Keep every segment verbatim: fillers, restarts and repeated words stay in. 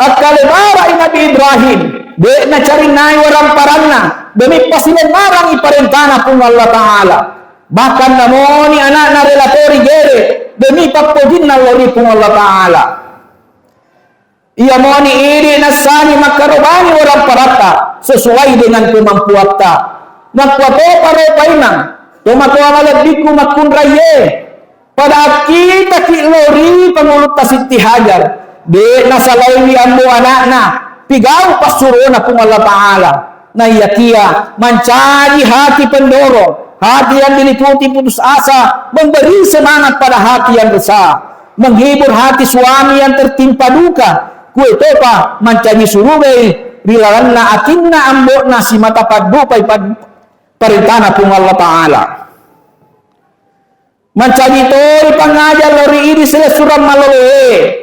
Akkalebara'i Nabi Ibrahim, de' nacarinnai waramparanna, demi pasilennarangi parentana Puang Allah Ta'ala. Bahkan namoni ana'na rela to rigere, demi pappojinna lao ri Puang Allah Ta'ala. Iyamoni idi nassani makkarobangi waramparatta sesuai dengan kemampuatta. Makkuatopa ro paimeng, tomatoa malebbikku makkunraiye, pada akkitaki lao ri pangulutta Sitti Hajar, de' nasalaiwi ambo ana'na, pigau passurona Puang Allah Ta'ala. Naiyakia mancaji hati pendorong, hati yang diliputi putus asa, memberi semangat pada hati yang resah, menghibur hati suami yang tertimpa duka, kuetopa mancaji surugai ri lalenna atinna ambo'na simata paddupai pad-, parentana Puang Allah Ta'ala. Mancaji toi pangaja lao ri idi silessureng maloloe.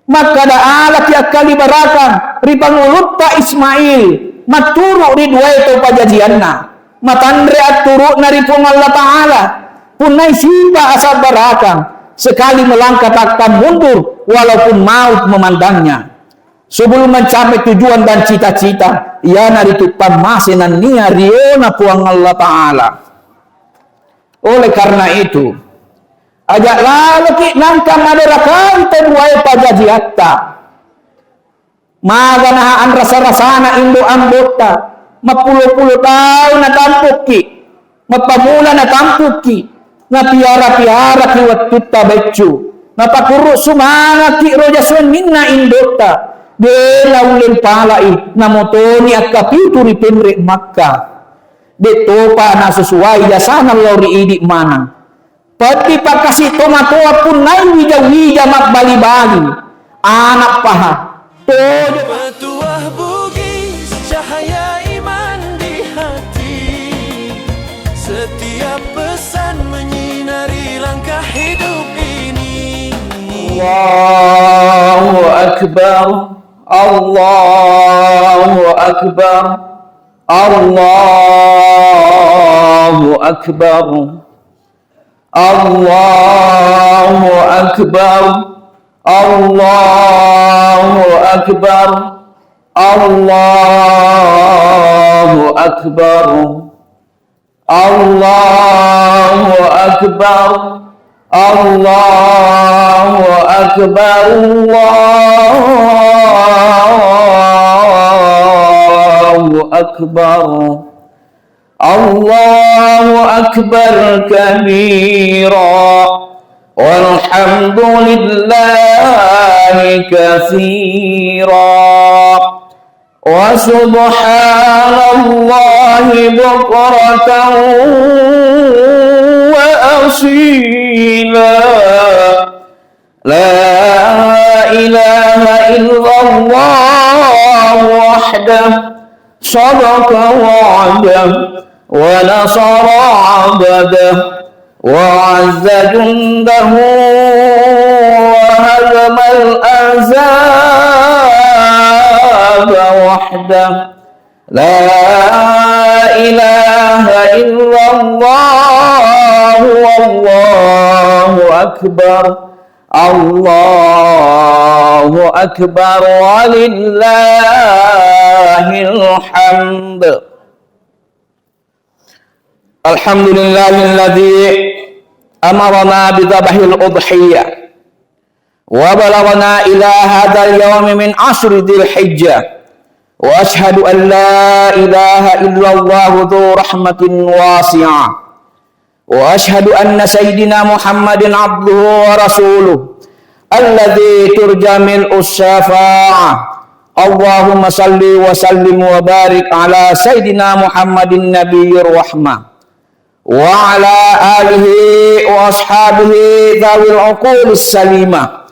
Makkada alaki akkalibarakang ri pangulutta Ismail matturu ri duae to pajajianna. Matanre atturu'na ri Puang Allah Ta'ala. Punnai sipa asabbarakang, sekali melangkah takkan mundur walaupun maut memandangnya. Sebelum mencapai tujuan dan cita-cita, iyanaritu pammase nennia riona Puang Allah Ta'ala. Oleh karena itu, aja laloki nangka maderakai to duae pajajiatta. Maga naha anrasa-rasana indo ambotta, mappulo-pulo taung natampukki, mappamula natampukki, napiara-piaraki wettutta beccu, napakurru sumangakki roja suwenninna indotta, de naulle mpalai, namotoni akkapitu ri penre Makkah. De'topa nasesuai jasana lao ri idi maneng. Peddi pakkasi tomatoa punnai wija-wija mabbali-bali. Anak paha. Tojo. Petuah Bugis, cahaya iman di hati. Setiap pesan menyinari langkah hidup ini. Allahu Akbar. Allahu Akbar. Allahu Akbar. Allahu Akbar. Allahu Akbar. Allahu Akbar. Allahu Akbar. Allahu Akbar. Allahu Akbar. Allahu Akbar kabira. Walhamdulillahi katsira. Wa subhanallahi bukratan wa asila. La ilaha illallah wahdah, sadaqa wa'dah, wa nasara abdah, wa azza jundahu, wa hazamal ahzaba wahdah. La ilaha illallah, wallahu akbar. Allahu akbar, walillahil hamd. Alhamdulillahilladzi amarna bidzabhil udhiyah. Wa balaghna ila hadzal yaumi min asyri dzil hijjah. Wa asyhadu an la ilaha illallah dzu rahmatin wasi'ah. Wa asyhadu anna sayyidina Muhammadin abduhu wa rasuluh alladzi turja mil'us syafa'ah. Allahumma salli wa sallim wa barik ala sayyidina Muhammadin nabiyyir rahmah. Wa ala alihi wa ashabihi dzawil uqulis salimah.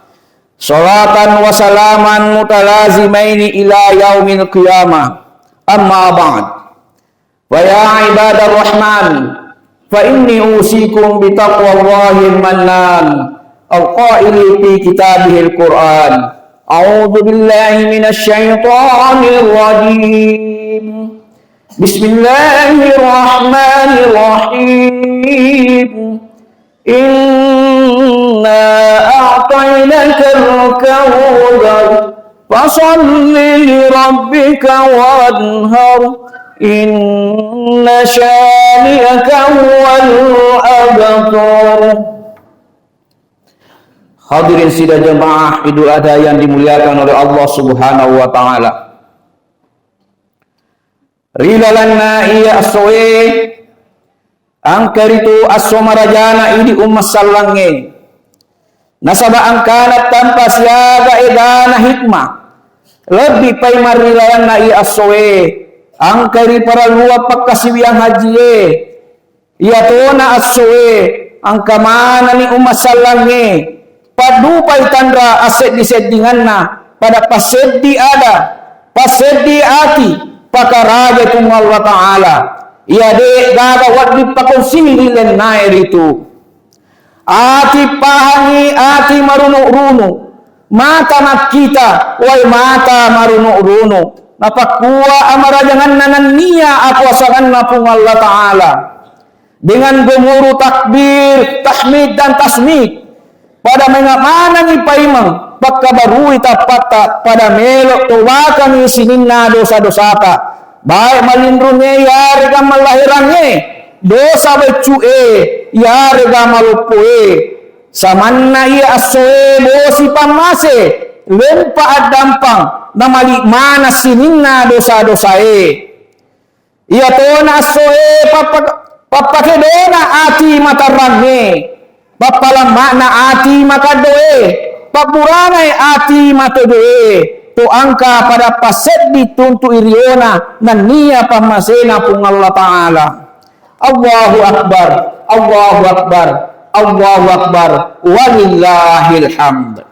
Salatan wa salaman mutalazimaini ila yaumil qiyamah. Amma ba'd. Fa ya ibadar rahman, fa inni usikum bi taqwallahil mannan, al qaili fi kitabihil Qur'an. A'udzu billahi minasy syaithanir rajim. Bismillahirrahmanirrahim. Inna a'tainakal kautsar. Fasalli li rabbika wanhar. Inna syani'aka huwal abtar. Hadirin sidang jamaah Idul Adha yang dimuliakan oleh Allah Subhanahu wa Ta'ala. Ri lalenna iya essoe, engka ritu esso marajana idi umma sallangnge. Nasaba engkana tanpa siaga egana hikmah, lebbi paimeng ri lalenna iya essoe, engka riparelluang pakkasiwiang hajie. Iyatona essoe, engka manenni umma sallangnge paddupai tanra asseddi-seddinganna, pada passeddi ada, passeddi ati, pakaraja Puang Allah Ta'ala. Iya de gaga wedding pakonsing ri lalennae ritu. Ati pahangi, ati marunu-runu, mata makkita, wae mata marunu-runu. Napakkua amarajanganna nenniya akuasanganna Puang Allah Ta'ala. Dengan gemuruh takbir, tahmid, dan tasmid. Pada menga manengi paimeng, pakkabarui tappatta, pada melo tobakangi sininna dosa-dosata. Baik malinrunge yarega mallahirangnge, dosa beccu'e, yarega maloppoe. Samanna iya essoe bosi pammase, lempa addampang, namali maneng sininna dosa-dosae. Iyatona essoe pappa-, pappakedona ati matarrangnge, pappalemma'na ati makaddoe, pabburanai ati matojoe, to engka pada passeddi tuntu iriona nenniya pammasena Puang Allah Ta'ala. Allahu Akbar, Allahu Akbar, Allahu Akbar, walillahil hamd.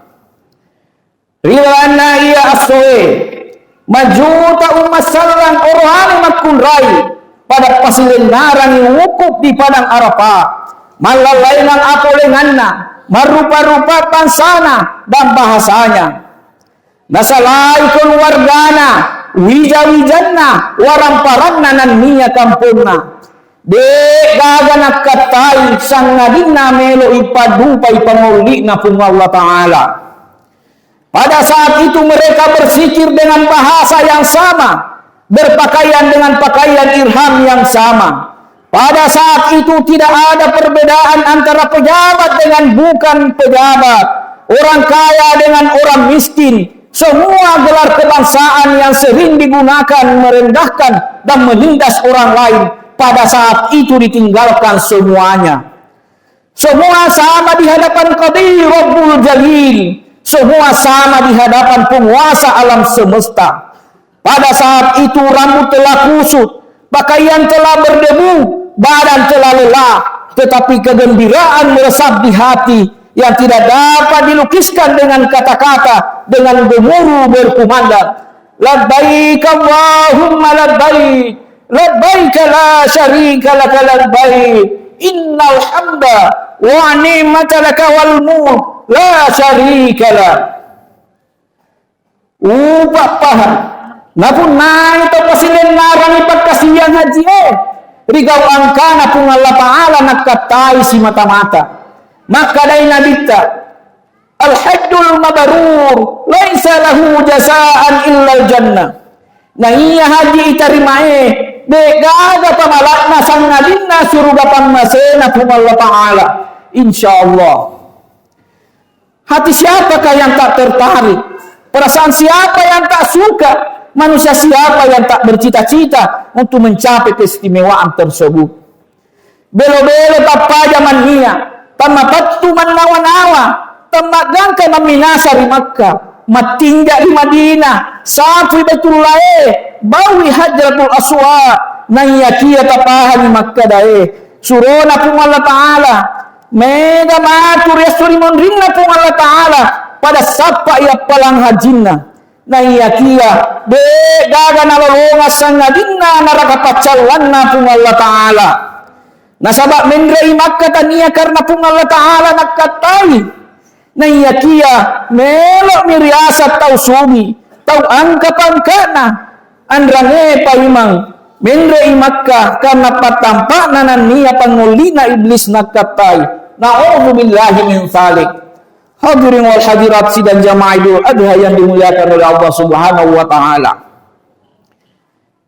Ri lalenna iya essoe, majuta umma sallang oroane makkunrai pada pasilennarangi wukuf di Padang Arafah, mallalengang apolenganna, marupa-rupa bangsana dan bahasanya. Nasalai keluargana, wija-wijanna, waramparanna nenniya kamponna. De gaga nakkattai sangadinna melo ipaddupai pangolli'na Puang Allah Ta'ala. Pada saat itu mereka berzikir dengan bahasa yang sama, berpakaian dengan pakaian ihram yang sama. Pada saat itu tidak ada perbedaan antara pejabat dengan bukan pejabat, orang kaya dengan orang miskin. Semua gelar kebangsaan yang sering digunakan merendahkan dan menindas orang lain, pada saat itu ditinggalkan semuanya. Semua sama di hadapan Qadir Rabbul Jalil. Semua sama di hadapan penguasa alam semesta. Pada saat itu rambut telah kusut, pakaian telah berdebu, badan telah lelah, tetapi kegembiraan meresap di hati yang tidak dapat dilukiskan dengan kata-kata, dengan gemuruh berkumandang, "Labbaik Allahumma labbaik, labbaik la syarika laka labbaik, innal hamda wa ni'mata laka wal mulk la syarika lak." Upa' pahang. Napunnai to pasilennarangi pakkasiwiang hajie, rigau engkana Puang Allah Ta'ala nakkattai simata-mata. Makkedai Nabitta, "Al-hajjul mabrur laisa lahu jazaan illal jannah." Naiya haji itarimae, de gaga pamala'na sangadinna suruga pammasena Puang Allah Ta'ala. Insya Allah. Hati siapakah yang tak tertarik? Perasaan siapa yang tak suka? Manusia siapa yang tak bercita-cita untuk mencapai keistimewaan tersebut? Belo-belo pappaja mannia, tammapettu mannawa-nawa, tammaggangka mamminasa ri Makkah, mattinja ri Madinah, sapui Baitullahe, baui Hajratul Aswad, naiyakia tapahangi makkedae, surona Puang Allah Ta'ala, mega matu ri esso ri monrinna Puang Allah Ta'ala, pada sappa iya palang hajinna. Naiyakia, de gaga nalolongang sangadinna naraka paccallanna Puang Allah Ta'ala. Nasaba menre'i Makkah tania karena Puang Allah Ta'ala nakkattai. Naiyakia, melo'mi riaseng tau sugi, tau engka pangka'na, anrangnge paimeng, menre'i Makkah karena pattampa'na nennia pangolli'na Iblis nakkattai. Na'udzubillahi min dzalik. Hadirin wal hadirat sidang jamaah Idul Adha yang dimuliakan oleh Allah Subhanahu wa Ta'ala.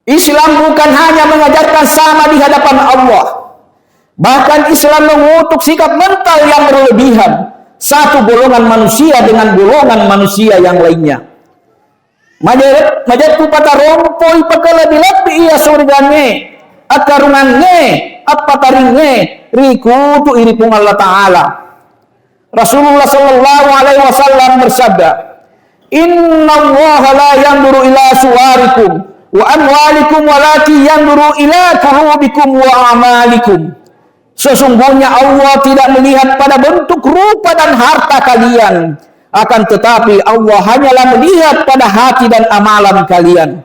Islam bukan hanya mengajarkan sama di hadapan Allah. Bahkan Islam mengutuk sikap mental yang berlebihan satu golongan manusia dengan golongan manusia yang lainnya. Maje-, majeppu patarompoi pakalebbi-lebbi iya sorigangnge, akkarungangnge, appataringnge, rikutu iri Puang Allah Ta'ala. Rasulullah sallallahu alaihi wasallam bersabda, "Innallaha la yanzuru ila suwarikum wa amwalikum walakin yanzuru ila qulubikum wa a'malikum." Sesungguhnya Allah tidak melihat pada bentuk rupa dan harta kalian, akan tetapi Allah hanyalah melihat pada hati dan amalan kalian.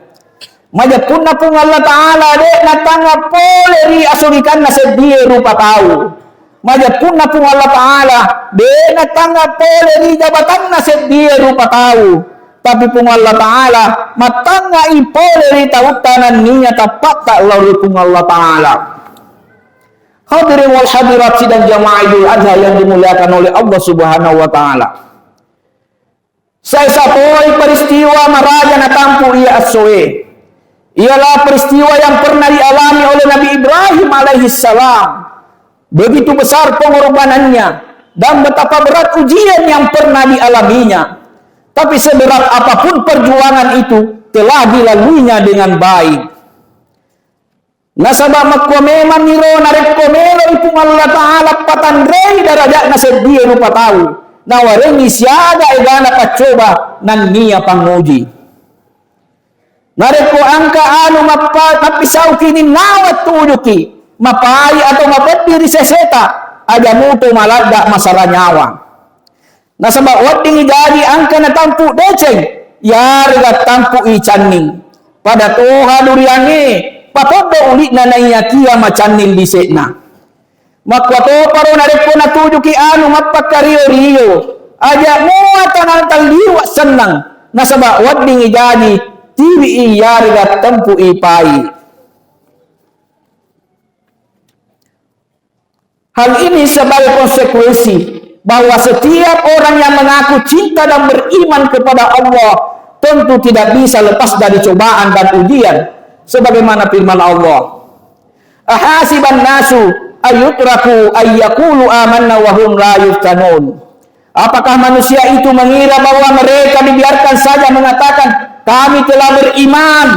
Majeppunna Puang Allah Ta'ala de' natangnga pole ri asorikanna seddie rupa tau. Majeppunna Puang Allah Ta'ala de' natangnga pole ri jabatanna seddie rupa tau. Tapi Puang Allah Ta'ala mattangngai pole ri tautta nennia tappatta lao ri Puang Allah Ta'ala. Hadirin wal hadirat sidang jamaah Idul Adha yang dimuliakan oleh Allah Subhanahu wa Ta'ala. Saisa toi peristiwa maraja natampu iya essoe. Ialah peristiwa yang pernah dialami oleh Nabi Ibrahim alaihissalam. Begitu besar pengorbanannya dan betapa berat ujian yang pernah dialaminya. Tapi seberat apapun perjuangan itu telah dilaluinya dengan baik. Nasaba makkua memangniro narekko meloi Puang Allah Ta'ala patanrei daraja'na seddie rupa tau, nawarengngi siaga egana paccoba nennia panguji. Narekko engka anu mappa-, mappisauki ninnawa tujuki, mapai atau mapeddi ri seseta, aja muto maladda masara nyawa. Nasaba weddingngi jaji engka natampu deceng, yarega tampu'i canning. Pada toha duriangnge, papoddo uli'na naiyakiya macanning lise'na. Makkuatoparo narekko natujuki anu mappakkario-rio, aja mua tana talliwa sennang, nasaba weddingngi jaji tiwi'i yarega tempu'i pai. Hal ini sebagai konsekuensi bahwa setiap orang yang mengaku cinta dan beriman kepada Allah tentu tidak bisa lepas dari cobaan dan ujian, sebagaimana firman Allah, "Ahasiban nasu ayyutraku ayyakulu amanna wa hum la yuftanun." Apakah manusia itu mengira bahwa mereka dibiarkan saja mengatakan, "Kami telah beriman,"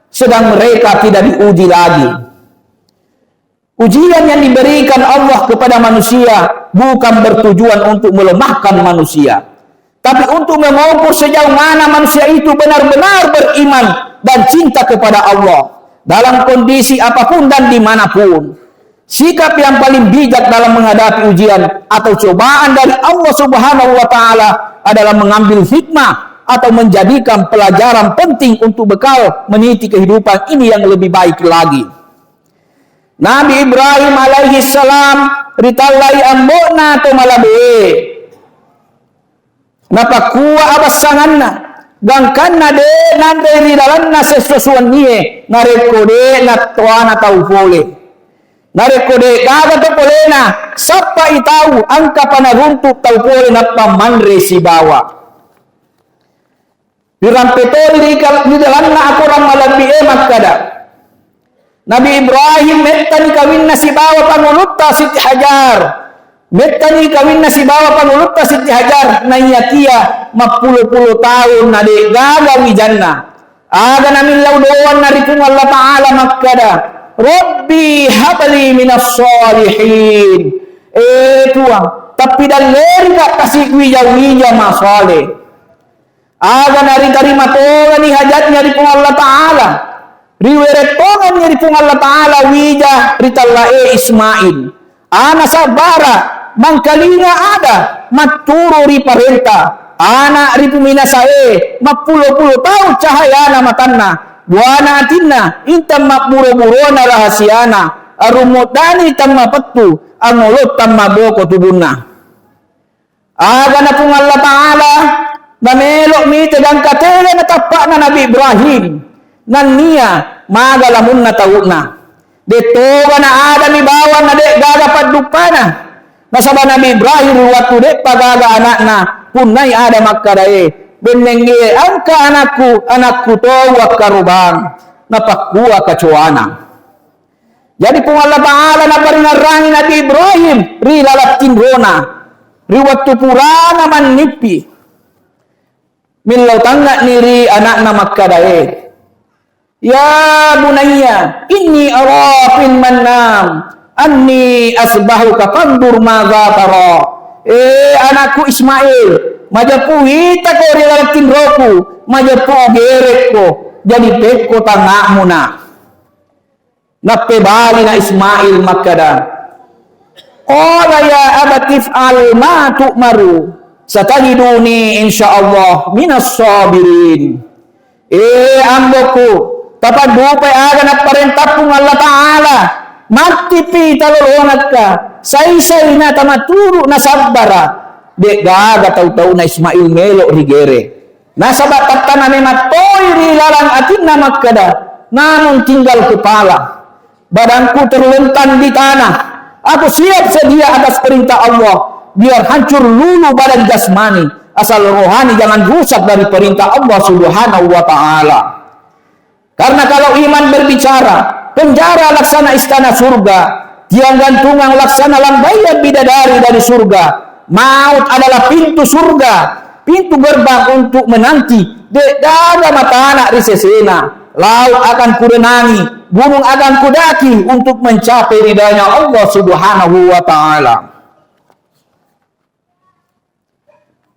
sedang mereka tidak diuji lagi? Ujian yang diberikan Allah kepada manusia bukan bertujuan untuk melemahkan manusia, tapi untuk mengukur sejauh mana manusia itu benar-benar beriman dan cinta kepada Allah dalam kondisi apapun dan dimanapun. Sikap yang paling bijak dalam menghadapi ujian atau cobaan dari Allah Subhanahu wa Ta'ala adalah mengambil hikmah atau menjadikan pelajaran penting untuk bekal meniti kehidupan ini yang lebih baik lagi. Nabi Ibrahim alaihi salam ritallai ambo'na to malabe. Napakkua abassanganna, gangkanna de' nanre ri lalenna sessuannie, narekko de' nattoana tau pole. Narekko de' gaga to polena, sappai tau, engkapa naruntu' tau pole nappa manre sibawa. Rirampe toi ri kal-, ri lalenna akorang malebbi'e makkada, Nabi Ibrahim mettani kawinna sibawa pangulutta Siti Hajar. Mettani kawinna sibawa pangulutta Siti Hajar, naiyakiya mappulo-pulo taung na de' gaga wijanna. Aga namillau doanna ri Puang Allah Ta'ala makkada, "Rabbi habli minas shalihin." Eh Puang, tappidallerika kasi wija-wija masaleh. Aga naritarima tongani hajatnya ri Puang Allah Ta'ala. Riwere' tonganni ri Puang Allah Ta'ala wija ritallae Ismail. Ana sabbara, mangkalinga ada, matturu ri parenta. Ana ripuminasae, mappulo-pulo taung cahayana matanna. Buana atinna, intang mabburo-burona rahasiana. Arummuddani tammapettu, angolo tammaboko tubunna. Aga na Puang Allah Ta'ala, namelo' mite gangka tega na tappa'na Nabi Ibrahim, nannia maga lamunna tau'na. De' toga na adami bawang na de' gaga padduppana. Nasaba Nabi Ibrahim ri wettu de'pa gaga ana'na, punnai ada makkadae, "Bennengnge engka anakku, anakku to uwakkarobang, napakkua kacoana." Jadi Puang Allah Ta'ala naparingerrangi Nabi Ibrahim ri laleng tinrona, ri wettu purana mannippi. Millau tangnga'ni ri ana'na makkadae, "Ya bunayya, inni ara fil manam anni asbahuka fanzur madza tara." Eh, anakku Ismail, majeppu witako ri laleng tinroku, majeppu ugerekko, jadi pekko tangnga'muna. Nappebali na Ismail makkada, "Qala ya abati if'al ma tu'maru, satajiduni insyaallah minas sabirin." Eh, amboku, tapaddupai aga napparentappu Allah Ta'ala, mattipi talolongakka, sai-saina tamaturu nasabbara, de'gaga tau-tauna Ismail melo rigere. Nasaba tattana memang toi ri laleng atinna makkada, "Namun tinggal kepala, badanku terlentang di tanah. Aku siap sedia atas perintah Allah, biar hancur lulu badan jasmani, asal rohani jangan rusak dari perintah Allah Subhanahu wa Ta'ala." Karena kalau iman berbicara, penjara laksana istana surga, tiang gantungan laksana lambaian bidadari dari surga, maut adalah pintu surga, pintu gerbang untuk menanti, de'gaga matana ri sesena, laut akan kudenangi, gunung akan kudaki untuk mencapai ridanya Allah Subhanahu wa Ta'ala.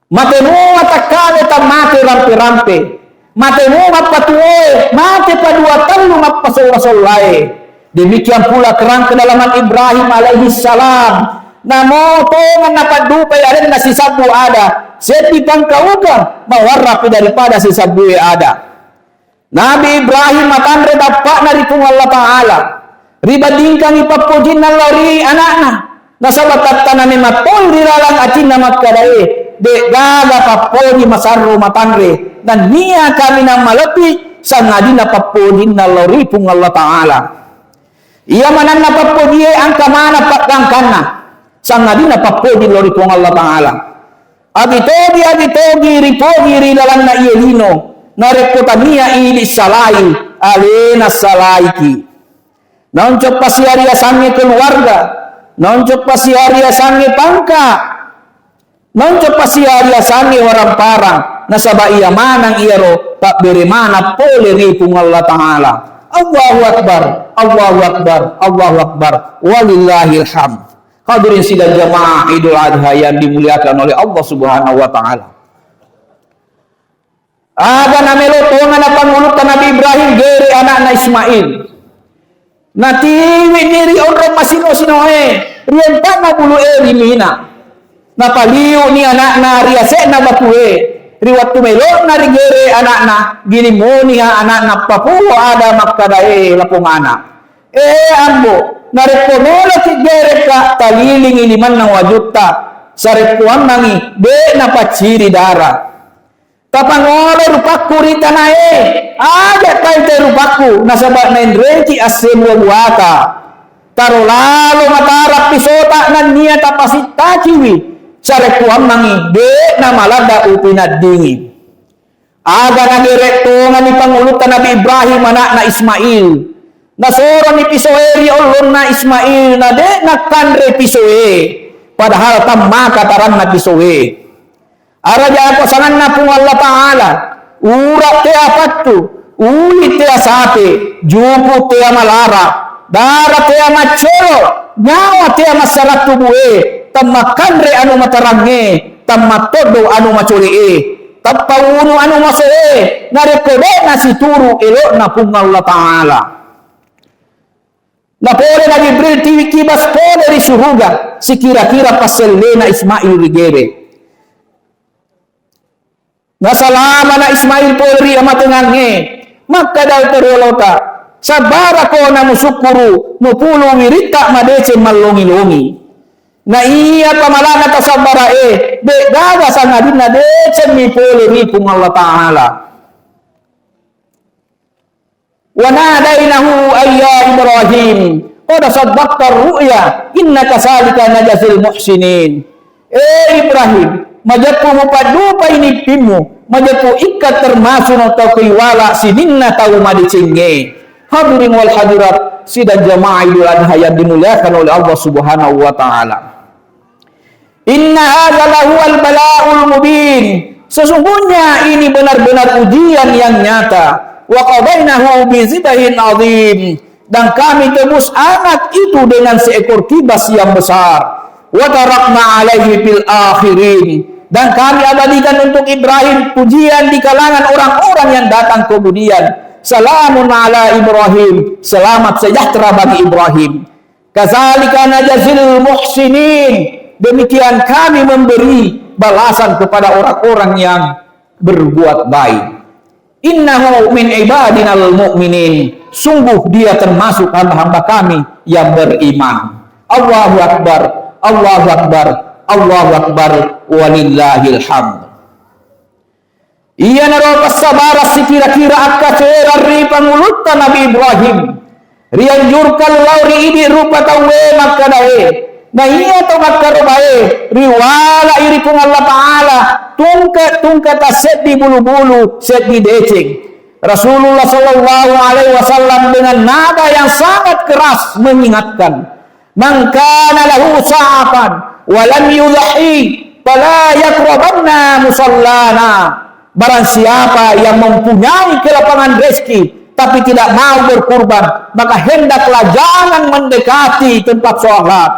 Mate mua takkale tammate rampe-rampe. Mate mua mappatuoe, mate padua tellu mappasolla-sollae. Demikian pula kerang kedalaman Ibrahim alaihi salam. Namo tongenna paddupai alenna sisabbu ada, seddi pangkaukeng mawarrapi daripada sisabbue ada. Nabi Ibrahim matanre tappa'na ri Puang Allah Ta'ala. Ribandingkangi pappojinna lao ri ana'na. Nasaba tattana memang toi ri laleng atinna makkadae, de'gaga pappoji masarro matanre. Nennia kaminang malebbi sangadinna pappojinna lao ri Puang Allah Ta'ala. Iya manenna pappojie engka maneng paggangkanna, sangadinna pappoji lao ri Puang Allah Ta'ala. Agi togi, agi togi ripoji ri lalenna iye lino, narekko tania idi salai, alena salaiki. Nonco pasiari-asangnge keluarga, nonco pasiari-asangnge pangka, nonco pasiari-asangnge waramparang, nasaba iya maneng iyaro pabbere maneng pole ri Puang Allah Ta'ala. Allahu Akbar, Allahu Akbar, Allahu Akbar, walillahil hamd. Hadirin sidang jamaah Idul Adha yang dimuliakan oleh Allah Subhanahu wa Ta'ala. Aga namelo tongenna pangulutta Nabi Ibrahim gere anakna Ismail. Natiwini ri onrong masino-sinoe, ri empa'na bulu'e ri Mina. Napaliuni anakna ri ase'na batue. Ri wettu melo'na rigere anakna, giling moniha anakna papuo ada makkadae lapong ana. Eh, ambo, narekko meloki gerekka, talilingi limanna wajutta, sarekkuammengi, de' napacciri dara. Tapangolo rupakku ri tanae, aja' paite rupakku, nasaba' naenreki assembua-buata. Taro lalo matara pisota nennia tapasittakiwi, sarekkuammengi, de' namaladda upinaddingi. Aga nagere' tongani pangulutta Nabi Ibrahim ana'na Ismail. Nasoroni pisoe ri ollonna Ismail, na de' nakkanre pisoe, padahal tammaka taranna pisoe. Araja ko sanganna Puang Allah Ta'ala, ura' tea pattu, uli tea sape, juku' tea malara, dara tea maccelo, nyawa tea massarang tubue, temmakkanre anu matarangnge, temmattoddo anu macole'e. Tappaunu anu masoe, narekko de' nasituru elo'na Puang Allah Ta'ala. Napole na Jibril tiwiki bas pole ri suruga, sikira-kira passellena Ismail ri gere. Nasalamana Ismail pole ri amatengangnge, makkeda riolota, sabbarako namusukkuru, mupulu wiritta madeceng mallongi-longi. Na iya pamalana tasabbarae, de' gaga sangadinna decemmi pole ri Puang Allah Ta'ala. Wa nadainahu ayya Ibrahim, Qad saddaqta ru'ya, inna kadzalika najzil muhsinin. Eh Ibrahim, majeppu mupaddupai nippimmu, majeppu ikka termasuk tau kaiwala sininna tau madecengnge. Hadirin wal hadirat, sidang jamaah Idul Adha yang dimuliakan oleh Allah Subhanahu wa Ta'ala. Inna hadza lahuwal bala'ul mubin. Sesungguhnya ini benar-benar ujian yang nyata. Wa fadainahu bi dzibhin adzim. Dan Kami tebus anak itu dengan seekor kibas yang besar. Wa tarakna alaihi fil akhirin. Dan Kami abadikan untuk Ibrahim pujian di kalangan orang-orang yang datang kemudian. Salamun ala Ibrahim. Selamat sejahtera bagi Ibrahim. Kadzalika najzil muhsinin. Demikian Kami memberi balasan kepada orang-orang yang berbuat baik. Innahu min ibadinal mu'minin. Sungguh dia termasuk hamba-hamba Kami yang beriman. Allahu Akbar, Allahu Akbar, Allahu Akbar, walillahil hamd. Iyanaro passabarang sikira-kira akkacerang ri pangulutta Nabi Ibrahim. Rianjurkan lao ri idi rupa tauwe makkadae, naiya to makkarobae riwalai ri Puang Allah Ta'ala tungke-tungke tasseddi bulu-bulu seddi deceng. Rasulullah sallallahu alaihi wasallam dengan nada yang sangat keras mengingatkan, "Man kana lahu sa'atan wa lam yudhhi fala yaqrabanna musallana." Barang siapa yang mempunyai kelapangan rezeki tapi tidak mau berkurban, maka hendaklah jangan mendekati tempat sholat.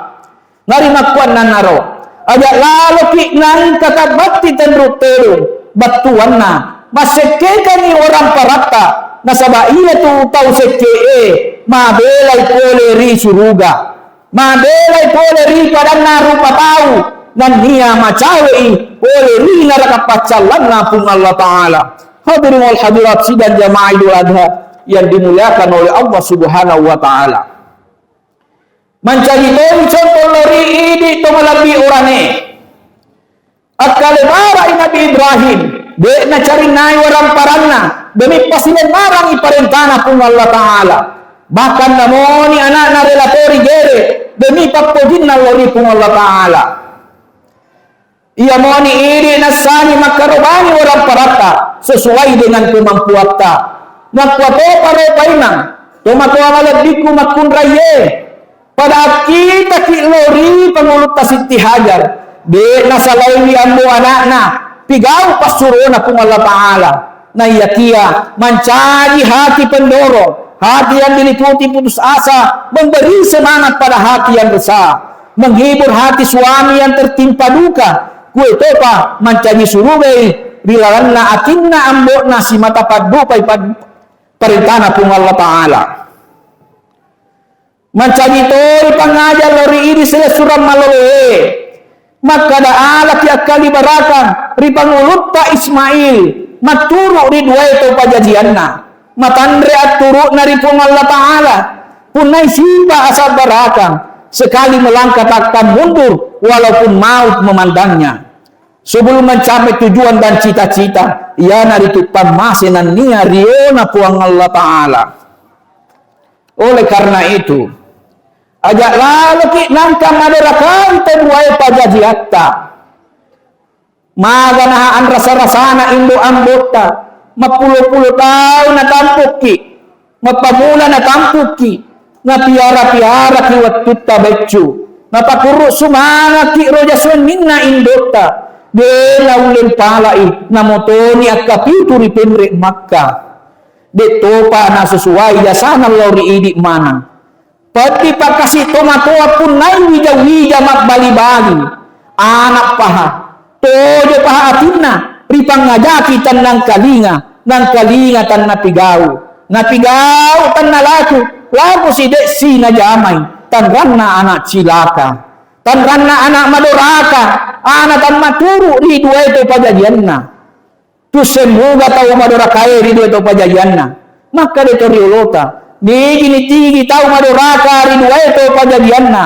Narimakkuannanaro, aja laloki nangka tabbatti tenru telu battuanna, massekkekani orang paratta, nasaba iyatu tau sekke'e mabelai pole ri suruga. Mabelai pole ri padanna rupa tau, nennia macawe'i pole ri neraka paccallanna Puang Allah Ta'ala. Hadirin wal hadirat sidang jamaah Idul Adha yang dimuliakan oleh Allah Subhanahu wa Ta'ala. Mancaji toni contoh lao ri idi to malebbi orane. Akkalebara'i Nabi Ibrahim, de'na carinnai waramparanna, demi pasilemmarangi parentana Puang Allah Ta'ala. Bahkan namoni ana'na rela tori gere, demi pappojinna lao ri Puang Allah Ta'ala. Iyamoni idi nassani makkarobangi waramparatta sesuai dengan kemampuatta. Nakkuatopa ro paimeng, tomatoa malebbiku makkunraiye. Pada akkitaki lao ri pangulutta Sitti Hajar, de nasalaiwi ambo ana'na, pigau passurona Puang Allah Ta'ala. Naiyakia mancaji hati pendorong, hati yang diliputi putus asa, memberi semangat pada hati yang resah, menghibur hati suami yang tertimpa duka, kuetopa mancaji surugai ri lalenna atinna ambo'na simata paddupai pad-, parentana Puang Allah Ta'ala. Mancaji toi pangaja lao ri idi silessureng maloloe. Makkada alaki akkalibarakang ri pangulutta Ismail matturu ri duae to pajajianna. Matanre atturu'na ri Puang Allah Ta'ala. Punnai sipa asabbarakang, sekali melangkah takkan mundur walaupun maut memandangnya. Sebelum mencapai tujuan dan cita-cita, iyanaritu pammase nennia riona Puang Allah Ta'ala. Oleh karena itu, aja laloki nangka madorakai to duae pajajiatta. Maganaha anrasa-rasana indo ambotta, mappulo-pulo taung natampukki, mappamula natampukki, napiara-piaraki wettutta beccu, napakurru sumangakki roja suwenninna indotta, de naulle mpalai, namotoni akkapitu ri penre Makkah. Dettopa nasusuai jasana lao ri idi maneng. Peddi pakasi tomatoa punnai wija-wija mabbali-bali. Anak paha, tojo paha atinna, ripangajaki tennangkalinga, nangkalinga tennapigau. Napigau tennalaku, laku sidessi najamai, tanranna anak cilaka. Tanranna anak madoraka, anak tammaturu ri duae to pajajianna. Tusseng muga tau madorakae ri duae to pajajianna. Makkeda to riolota, nigi nitigi tau madoraka ri duae to pajajianna.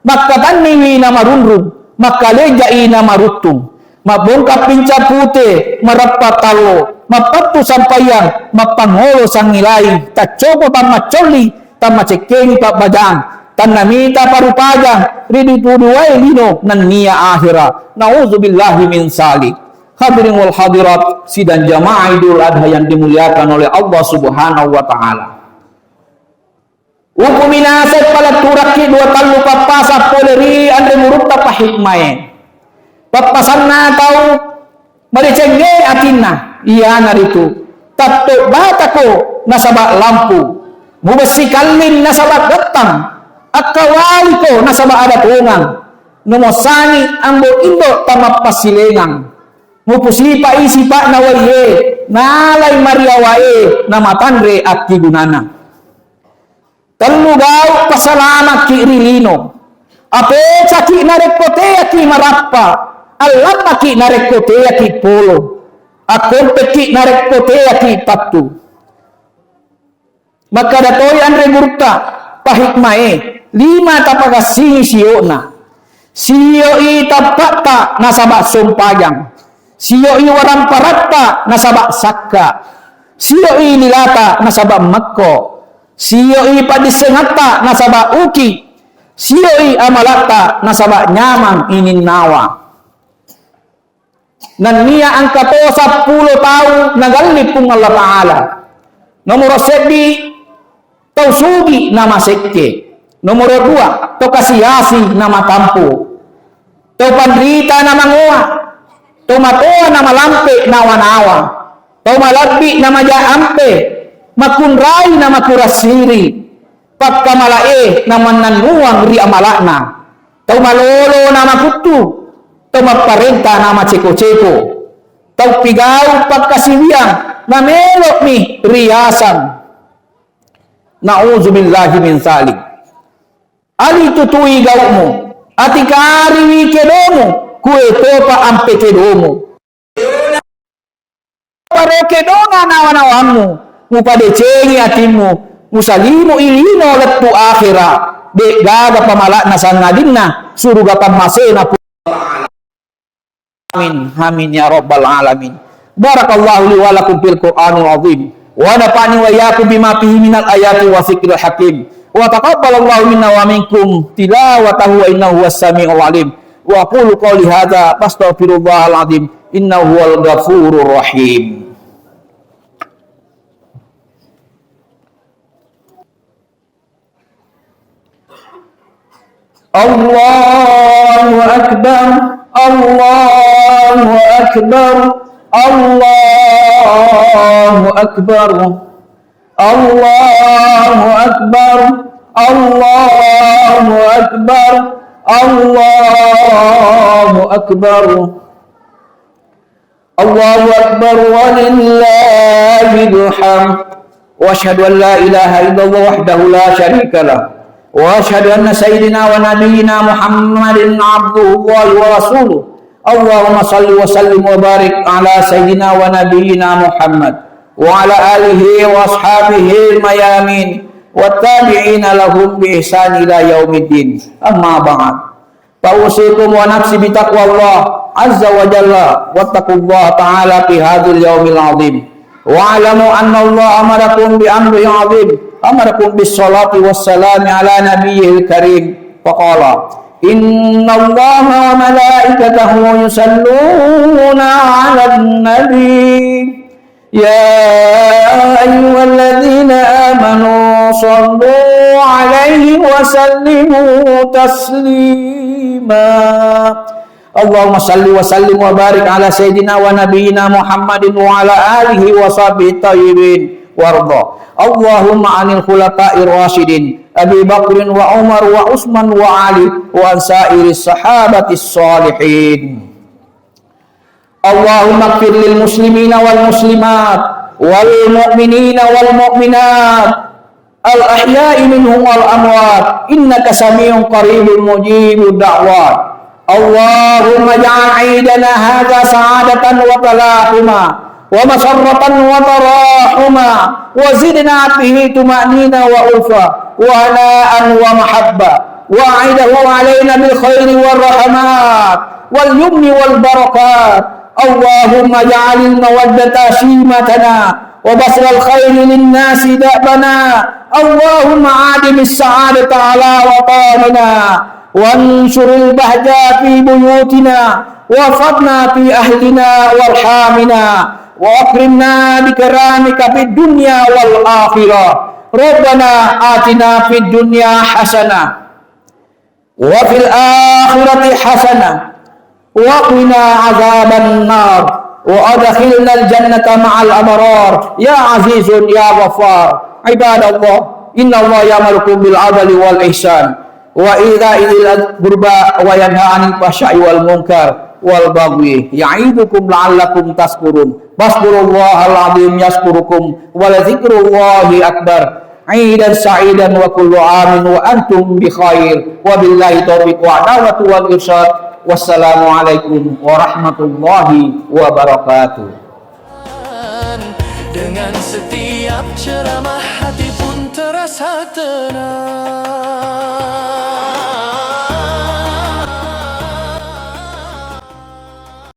Makkatanniwi namarunrung, makkalejai namaruttung. Mabbongka pinca pute, mareppa tallo, mappettu sampaiyang, mappangolo sangngilai, taccopo tammaccolli, tammacekkengi pabbajang, Tennamita parupajang ri dutu-duae lino nennia ahera. Nauzubillahi min zalik. Hadirin wal hadirat, sidang jamaah Idul Adha yang dimuliakan oleh Allah Subhanahu wa Ta'ala. Uku minasai paletturakki dua tallu pappasa pole ri anre gurutta pahikmae. Pappasanna tau madecengnge atinna, iyanaritu, tatto batako nasaba lampu, mubessi kallin nasaba gettang, akkawaliko nasaba ada tongang, nomossangi ambo indo tamappassilengang, mupusipai sipa'na waiye, nalai mariawae namatanre akkigunana. Tellu gau pasalamakki ri lino. Apecaki narekko teaki marappa, allammaki narekko teaki polo, akkompekki narekko teaki pattu. Makkada toi anre gurutta pahikmae, lima tapagassingi siyo'na. Siyo'i tappa'ta nasaba sompajang. Siyo'i waramparatta nasaba sakka. Siyo'i lilata nasaba mekko. Siyo'i paddissengatta nasaba uki. Siyo'i amalatta nasaba nyamang ininnawa. Nennia engka to seppulo tau nagalli Puang Allah Ta'ala. Nomoro seddi, tau sugi namasekke. Nomoro dua, to kasi-asi namatampu. To panrita namangoa. To matoa namalampe nawa-nawa. To malebbi namaja ampe. Makunrai namakurassiri. Pakkamalae namannannuang ri amala'na. Tau malolo namakuttu, tau mapparenta namaceko-ceko, tau pigau pakkasiwiang, namelo'mi riasang. Nauzubillahi min zalik. Ali tutui gau'mu, atikariwi kedomu, kue topa ampe kedomu. Paro kedonga nawa-nawammu, mupadecengi atimmu, musalimu ilino lettu akhera, de'gaga pamala'na sangadinna suruga pammasena Puang. Amin, amin ya rabbal alamin. Barakallahu li wa lakum fil Qur'anil azim, wa nafa'ni wa iyyakum bima fihi minal ayati wa dzikril hakim, wa taqabbalallahu minna wa minkum tilawatahu wa innahu huwas samiul alim. Wa aqulu qawli hadza fastaghfirullahal azim innahu huwal ghafurur rahim. Allahu akbar, Allahu akbar, Allahu akbar, Allahu akbar, Allahu akbar, Allahu akbar. Allahu akbar walillahil hamd. Wa asyhadu an la ilaha illallah wahdahu la syarika lah. Wa asyhadu anna sayyidina wa nabiyyina Muhammadin abduhu wa rasuluh. Allahumma salli wa sallim wa barik ala sayyidina wa nabiyyina Muhammad wa ala alihi wa ashabihi al-mayamin wa tabi'ina lahum bi ihsan ila yaumiddin. Amma ba'd. Fa usikum wa nafsi bi taqwallah azza wa jalla, wattaqullaha ta'ala fi hadzal yaumil azim. Wa'lamu anna Allah amarakum bi amrin azim, amarakum bis salati was salami ala nabiyyil karim. Faqala, innallaha wa malaikatahu yusalluna 'alan nabi. يا أيها الذين آمنوا صلوا عليه وسلموا تسليما. اللهم صل وسلم وبارك على سيدنا ونبينا محمد وعلى آله وصحبه الطيبين وارض اللهم عن الخلفاء الراشدين أبي بكر وعمر وعثمان وعلي وعن سائر الصحابة الصالحين. اللهم اغفر للمسلمين والمسلمات والمؤمنين والمؤمنات الأحياء منهم والأموات إنك سميع قريب مجيب الدعوات. اللهم اجعل عيدنا هذا سعادة وتلاحما ومسرة وتراحما وزدنا فيه طمأنينة وألفة وهناء ومحبة وأعده علينا بالخير والرحمات واليمن والبركات. اللهم اجعل المودة شيمتنا وبذر الخير للناس دأبنا اللهم أدم السعادة على وطننا، وانشر البهجة في بيوتنا، واحفظنا في أهلنا وارحمنا، وأكرمنا بكرمك في الدنيا والآخرة. ربنا آتنا في الدنيا حسنة وفي الآخرة حسنة وقنا عذاب النار وأدخلنا الجنة مع الأبرار يا عزيز يا غفار. عباد الله، إن الله يأمركم بالعدل والإحسان وإيتاء ذي القربى وينهى عن الفحشاء والمنكر والبغي يعظكم لعلكم تذكرون. فاذكروا الله العظيم يذكركم ولذكر الله أكبر. عيدا سعيدا وكل عام وأنتم بخير. وبالله التوفيق والدعوة والإرشاد. والسلام عليكم ورحمة الله وبركاته. Dengan setiap ceramah hati pun terasa tenang.